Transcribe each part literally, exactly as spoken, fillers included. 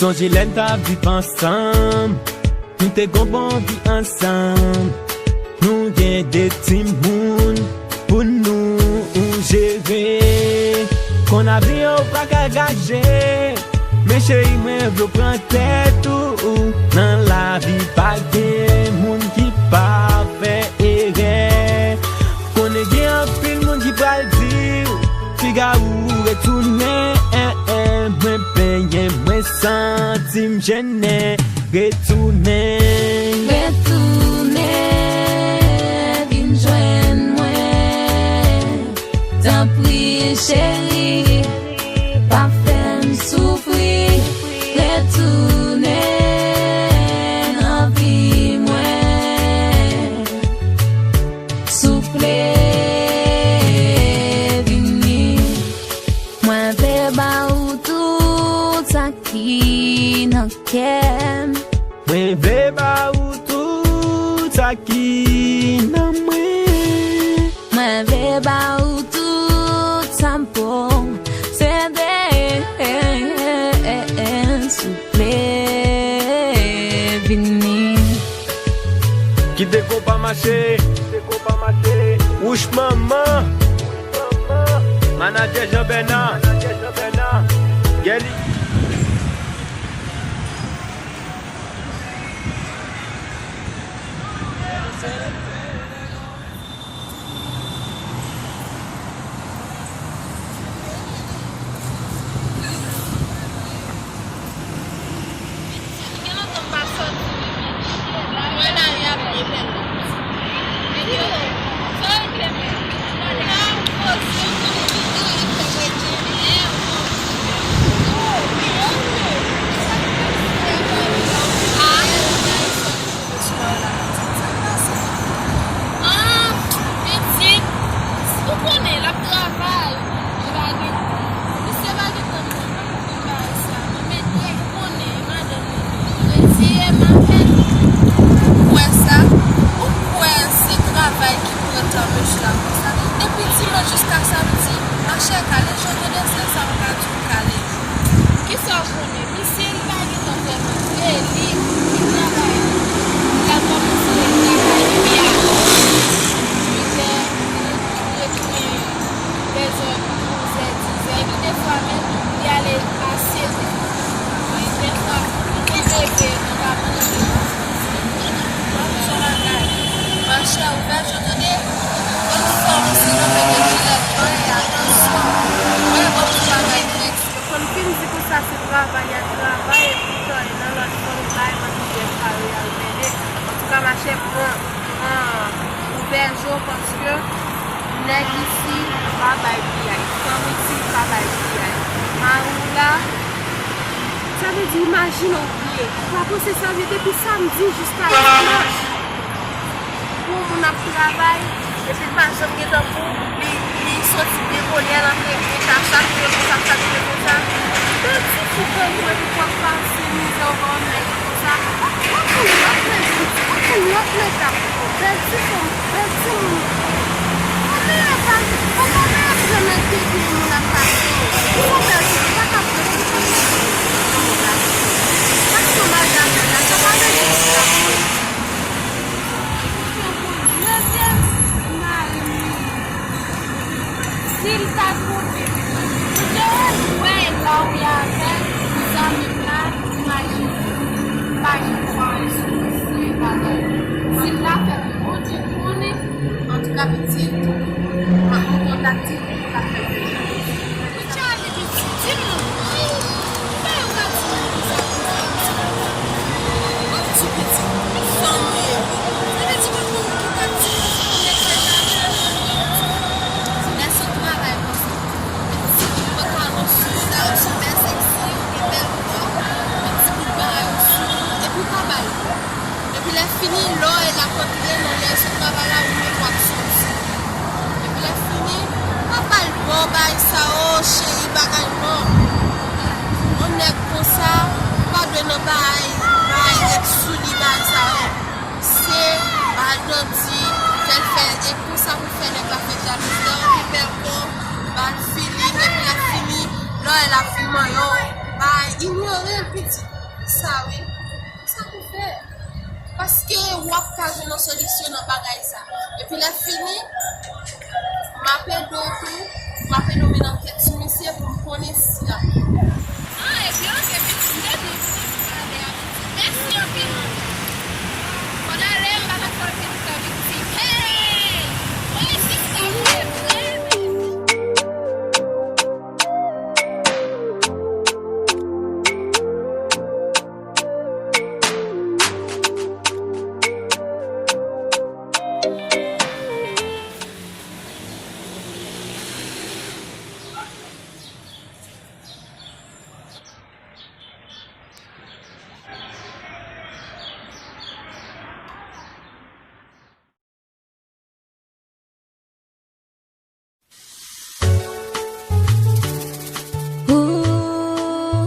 Sonje lè n t ap viv ansanm, nou te gon bon vi ansanm. Nou gen de timoun pou nou jere. Konn avni an ou pa ka gaje, men cheri mwen vle w pran tèt ou. Nan lavi pa gen moun ki pa fè erè. Konnen gen anpil moun ki pral di w, piga ou retounen. Mwen benyen, mwen santi m jennen. Retounen. Retounen, vin jwenn mwen. Tanpri, cheri, pa fè m soufri. Retounen nan vi mwen. Souple, vini. Mwen vle ba ou tout sa ki nan kè m. Mwen vle ba ou tout sa ki nan mwen. Mwen vle ba ou tout sa m posede. Souple, vini. Kite konpa mache. Wouch manman. Manadjè Jean Bernard. Gèli. Ah, pitit, ou konnen l ap travay, li pa gen tan. Misye pa gen tan pou l bay sa, non, men ou konnen, madanm li, reziye m avè l. Ou kwè sa? Ou kwè se travay ki pran tan mesye a konsa? Depi dimanch jiska samdi, machè kale, jan tande sèl sa m ka di w kale. Kisa w konnen? Misye, li pa gen tan fè manje, li, li travay. Li al kòmanse travay depi a uit è, li retounen vè zòn onz è, diz è, epi defwa menm, li ale a sèt è. Wi, defwa, li konn leve, li pa manje. Donk, se yon bagay. Machè, ouvè je w tande. Konn fòm, sinon mete jilèt blan e atansyon. Mwen, bon, ti bagay nèg. Yo konn fin di konsa se travay y ap travay, epoutan e nan lòt fòm bay manti dèfwa yo y al mele. Antouka, machè, pran, pran ouvè je w paske nèg isi pa bay piyay. Fanm isi pa bay piyay. Mari w la, sa vle di, imajine w bliye. Ou pa panse sa vle depi samdi jiska dimanch. Pou yon moun ap travay, epi l pa janm gen tan pou li, li soti byen bonè, l antre byen ta, chak jou konsa, chak jou konsa. Bèl ti fi tankou w, epi w ap pase mizè, w pa wè nèg konsa. Ou pou lòt nèg, ou pou lòt nèg ap pran w. Bèl ti fanm, bèl ti moun. Ou mèt al, ou pa mèt renmen tete moun ap pase w. Ou se bèl fi, ou pa ka pran tete moun ap pase w. Sa k fè w mal gade la, sa pa vle di sa. Dezyèm mari m, si l ta twonpe m, m te wè l la wi avè zanmi m la, imajine, pa janm fè anyen sou dosye bagay. Si l ta fè pou Bondye konnen, antouka pitit, m ap kontakte l pou l ap fè peyizan. Kounye a li pitit, di m non. Ou pa yo ka di moun konsa konsa. Ou di pitit, zanmi. Sa vle di pa konn ki ka di moun sa pou nèg fè sa. Lè se travay konsa. Pitit, ou pa ka nan sou sa, ou se bèl seksi, ou gen bèl kò. Yon ti bout bagay ou sou, epi ou pa bay. Epi lè fini, lè w wè l ap antre nan lè sou travay la, ou menm w ap soti. Epi lè fini, pa ba l bò, bagay sa, o cheri, bagay non. Yon nèg konsa, pa dwe nan bay, bay ret sou li, bagay sa, o. Se ba l nan di, fè l fè, e konsa pou fè nèg la fè jalouzi, lè w gen bèl kò, ba l feeling, epi lè fini, lè w wè l ap fin manyen w, bay, inyore l, pitit. Sa wi. Sa pou fè? Paske w ap ka jwenn yon solisyon nan bagay sa. Epi lè fini, m ap ede w tou, m ap ede w mennen ankèt sou misye pou m konnen si l ap. Ah, epi ok, pitit, m te di w pitit, m pale a pitit. Mèsi anpil. Fò n ale, m pa t ap fè pitit la viktim. Hey! Mwen sista vre, vre, vre.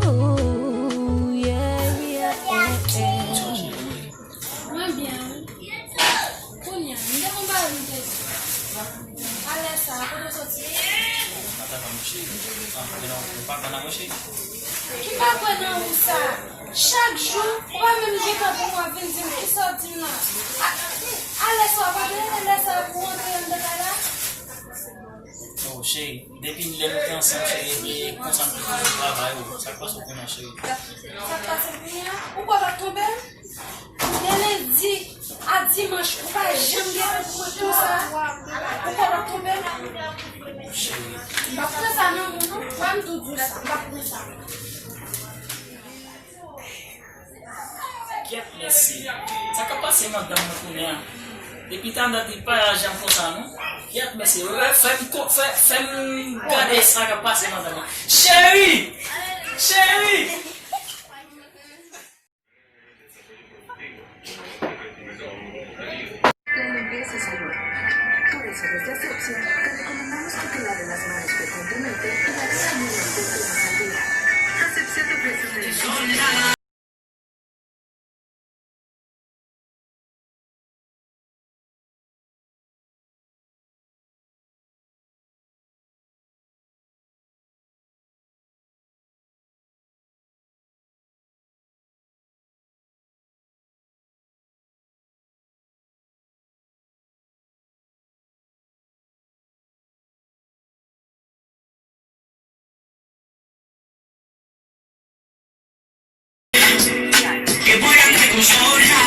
Ooh, yeah, yeah, yeah, yeah. Mwen byen, wi. Kounye a, m gen yon bagay m te di. Alè sa, kote w soti? Mwen pa kwè nan ou, mwen pa kwè nan ou, cheri. Ki pa kwè nan ou sa? Chak jou, ou pa menm gen tan pou w ap vin di m kisa w di m nan. A, alè sa, w pa te rele lè sa pou w antre anndan kay la? Oh, cheri, depi lè nou te ansanm, cheri, e konsa m te toujou travay, oh. Sa k pase w kounye a, cheri? Sa k pase m kounye a? Ou kwè w ap twonpe m? De lendi a dimanch, ou pa janm gen tan pou mwen konsa. Ou kwè w ap twonpe m? M p ap pran sa nan men w, non. Wè m tou di w sa, m p ap pran sa. Kèt mesye, sa k ap pase madanm mwen kounye a? Depi talè li pa janm konsa, non. Kèt mesye, fè m ko-, fè, fè m gade sa k ap pase madanm mwen. Cheri! Cheri! Por eso, desde hace opción, te recomendamos que te laves las manos frecuentemente y al menos dos veces al día. Asepsia te ofrece un derecho. Que puedan recursos ahora.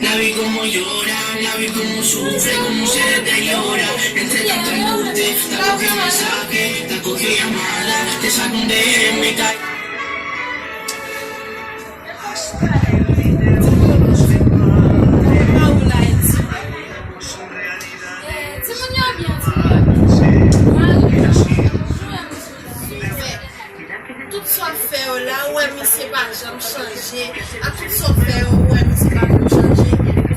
La vi como llora, la vi como sufre, como se deteriora. Entre tanto embuste, la cogió mensaje, la cogió llamada, te sacó un D M, ca- Timoun yo byen, timoun yo byen. Mari yo byen. Tout sa w fè yo la, ou wè misye pa janm chanje. Ak tout sa w fè yo, ou wè misye pa janm chanje.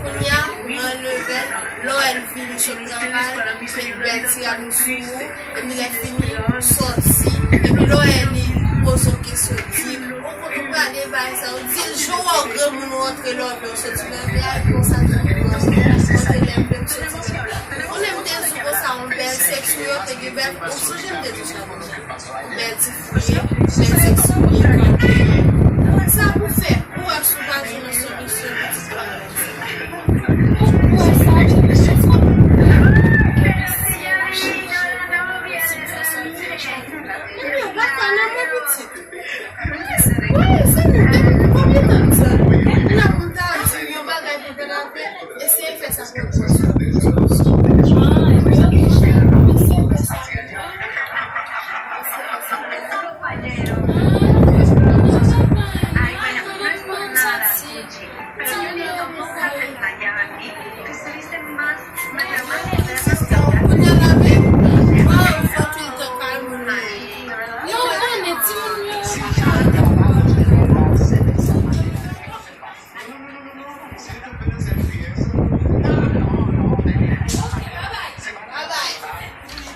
Kounye a, mwen leve, lè w wè l vini sot travay, met bèl ti rad ou sou ou, epi lè fini, sòti, epi lè w wè li poze w kesyon, di, ou konn ou gade bagay sa, ou di l jan w wè w granmoun ou antre lòbè, w soti lòbè a, epi w sa tou, ou antre lè m vle m soti lòbè. Ou konnen m te di w konsa, yon bèl sèks ou yo te gen bèl, ou sonje m te di w sa konsa. Bèl ti fouye, bèl ti fouye. Sa pou fè, pou wè si w pa jwenn yon solisyon pou ti pwoblèm sa. Ou wè sa, ou wè sa. Ebyen, w ap pa nan mwen pitit. Wi, zanmi m, depi konbyen tan nou sa? N ap konn ta di yon bagay pou bèl afè. Eseye fè sa pou mwen.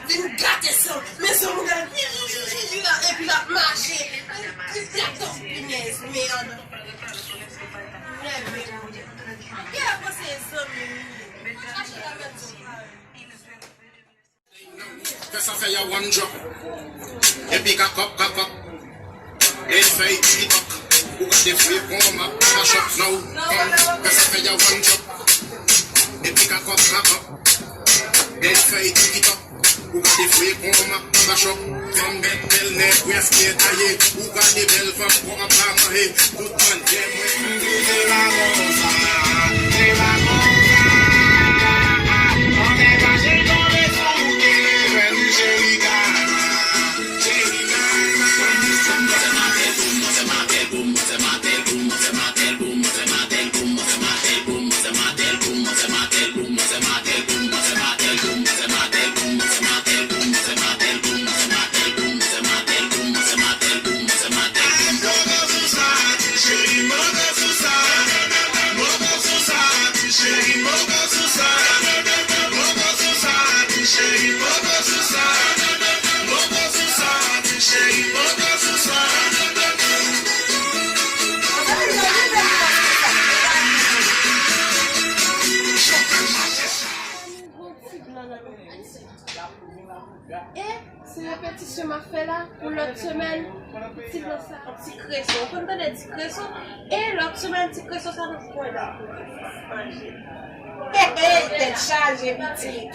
Vin gate san, men san mouda, epi l ap mache. Li ap tankou pinèz, mèd. Leve. Ki ap panse zanmi m ye? Chache la mèt zon pa yo. Fè sa fè ya one drop. Epi kakòp, kakòp. Lil fè TikTok. Ou ka defouye pon map, pa chòk nan ou. Kòm fè sa fè ya one chop. Epi ka kòk map. Bèl fèy tiki tòk. Ou ka defouye pon map, pa chòk. Fanm bèt bèl nèg, wè aske taye. Ou ka de bèl fanm, pon ap pa manje. Tout bann jèm, mwen. Se pa konsa, se pa konsa. Ann te fache tonbe sou ou, te fè nou cheri ka. Ti blan nan men. E se repetisyon m ap fè la pou lòt semèn. Ti blan sa, ti kreson. Ou konn tande ti kreson? E lòt semèn, ti kreson sa nan pwen la. Manje. He, he, tèt chaje, pitit.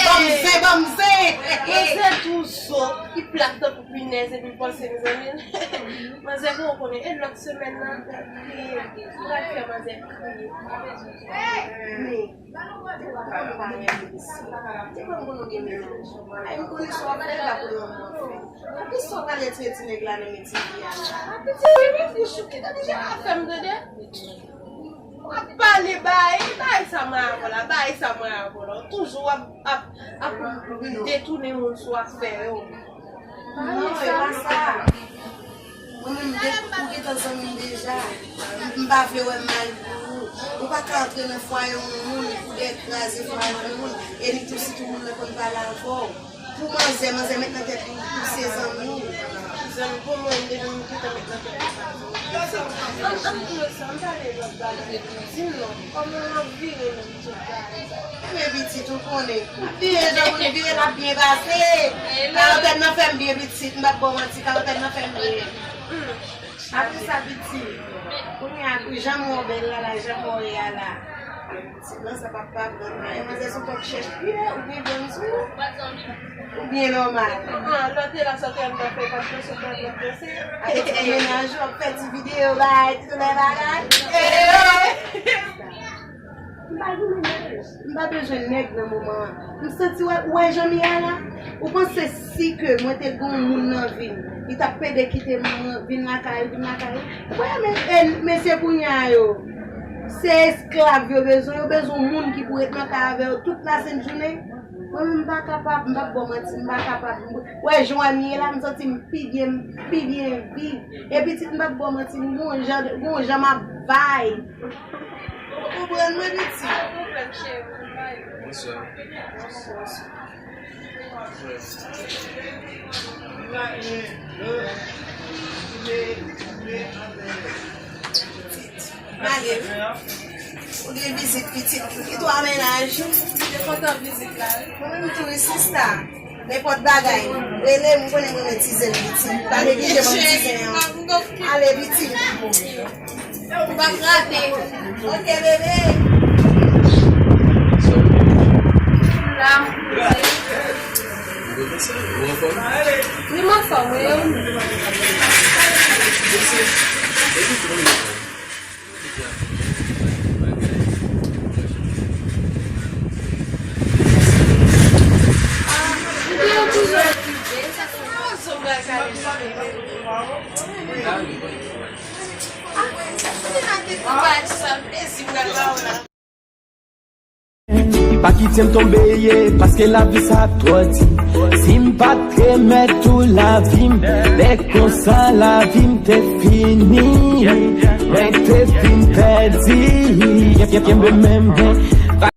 Banm zen, banm zen. Manzè tou zo, ki plat tankou pinèz epi l panse, mezanmi. Manzè bon, ou konnen. E lòt semèn nan, kriye. Ou pral fè manzè kriye. Men, Depi m pa renmen mesye, depi m konnen w gen mennaj, ay, m konnen sa w ap fè la pou lanmou w ap fè. Epi sa w pral retire ti nèg la nan men ti fi a la. Epi ti fi, men bouch ou, kite deja afè m, tande. W ap pale bay, bay sa mwen avè w la, bay sa mwen avè w la. Ou toujou ap, ap, ap detounen moun sou afè yo. Non, e pa sa. Mwen menm, de, ou gentan zanmi m deja. M, m pa vle wè m mal pou ou. Ou pa ka antre nan fwaye yon moun pou de kraze fwaye yon moun. E li tou, sitou moun nan konn pale avè w. Pou manzè, manzè met nan tèt li, ou se zanmi w. Zanmi pou mwen, depi m gentan met nan tèt li sa. An, an, ann pale lòt bagay. Di m non, kòman w ap vire menm? Men pitit, ou konnen. Vire jan moun vire, l ap byen pase. Karantèn nan fè m byen, pitit. M p ap ba w manti, karantèn nan fè m byen. Apre sa, pitit, kounye a, jan m wè w bèl la, la, jan m wè w ye a la. Pitit, non, sa p ap pa pran. E manzè se w t ap chèche, ou byen blann sou ou. Ou byen nòmal. Ah, lòt la, sa te an nan fè, pa t panse, pa t panse. Avèk ti mennaj ou, ap fè ti videyo, bay, ti tout lè bagay. Eh! M pa vle nèg. M pa bezwen nèg nan moman an. M santi, wè, ou wè jan m ye a la? Ou panse si ke mwen te gen yon moun nan vi m, li t ap pede kite m vin lakay ou, vin lakay ou? Ou wè, men, e, mesye kounye a yo, se esklav yo bezwen, yo bezwen yon moun ki pou ret nan kay avè yo tout lasent jounen. Mwen menm, m pa kapab, m p ap ba w manti, m pa kapab. Ou wè jan m ye la, m santi m pi byen, m pi byen viv. E pitit, m p ap ba w manti, m gon jan, gon jan m ap bay. Ou konprann mwen, pitit? Pa gen pwoblèm, cheri. Bonswa. Male. Ou gen vizit, pitit. Ki twa mennaj? Mwen kontan vizit la, wi. Mwen menm tou, wi, sista. Nenpòt bagay, rele m, ou konnen m renmen ti zen piti. Pa neglije ban m ti zen an. Ale, piti. Ou p ap rate. Ok, bebe. La. Wi, m anfòm, wi. Pa kite m tonbe, ye, paske lavi sa twò di. Si m pa t remèt ou lavi m, lè konsa lavi m te fini. Mwen te fin pèdi. Kenbe men m byen.